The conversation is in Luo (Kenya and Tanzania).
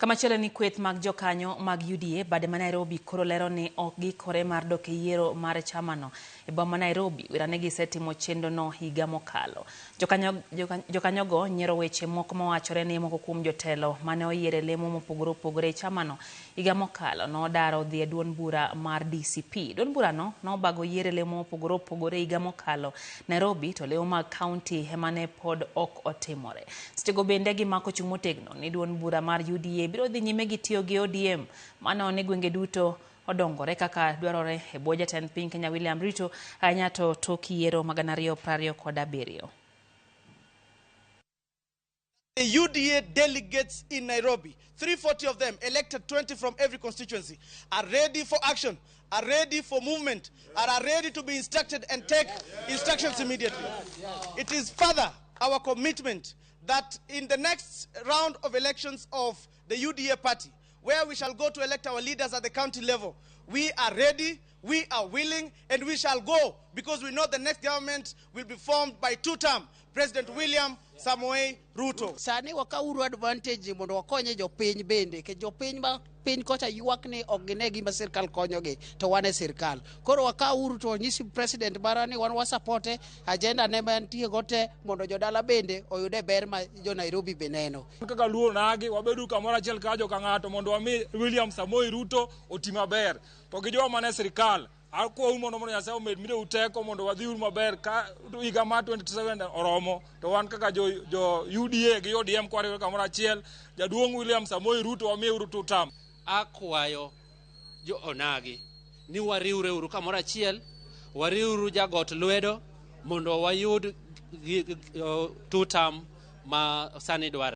Kamachielo ni kweth mag jokanyo mag UDA bade ma Nairobi koro lero ni ok giikore mar dok e yiero mar chamano e boma ma Nairobi wira ni gisetimo chenro no higa mokalo. Jokanyogo nyiero weche moko mawachore ni moko kuom jotelo mane oyier e lemo mopogore opogore e chamano higa mokalo nodar odhi e duond bura mar DCP. Duond burano nobago yiero e lemo mopogore opogore higa mokalo Nairobi to lemo mag kaunti ema ne pod ok otimore. Sechego bende gimako chung' motegno ni duond bura mar UDA biro dhi nyime gi tiyo gi ODM mano ni gwenge duto odongore kaka dwarore e bwo jatend piny Kenya William Ruto ahinya to tok yiero mag 2027. The UDA delegates in Nairobi, 340 of them, elected 20 from every constituency, are ready for action, are ready for movement, are ready to be instructed and take instructions immediately. It is further our commitment that in the next round of elections of the UDA party, where we shall go to elect our leaders at the county level, we are ready, we are willing, and we shall go because we know the next government will be formed by two-term President William Samoei Ruto. Sani wakawuru advantage mondo wakonye jopiny bende, nikech jopiny ma piny kocha ywak ni ok gine gima sirkal konyogi, to wan e sirkal. Koro wakawuru to wanyisi president marwa ni wan wasapote agenda ne mantie go te mondo jodala bende oyude ber ma jo Nairobi be neno. Kaka luo nagi wabedu kamoro achiel ka joka ng'ato mondo wami William Samoei Ruto oti maber. To gi joma mane sirkal akwau mondo Nyasaye omed miyo teko mondo wadhiuru maber ka higa mar 27 oromo to wan kaka jo UDA gi ODM kwariwore kamoro achiel jaduong' William Samoei Ruto wamiyeuru two term. Akwayo jo onagi ni wariwre uru kamoro achiel, wariwuru jagot lwedo mondo wayud two term ma sani dwarore.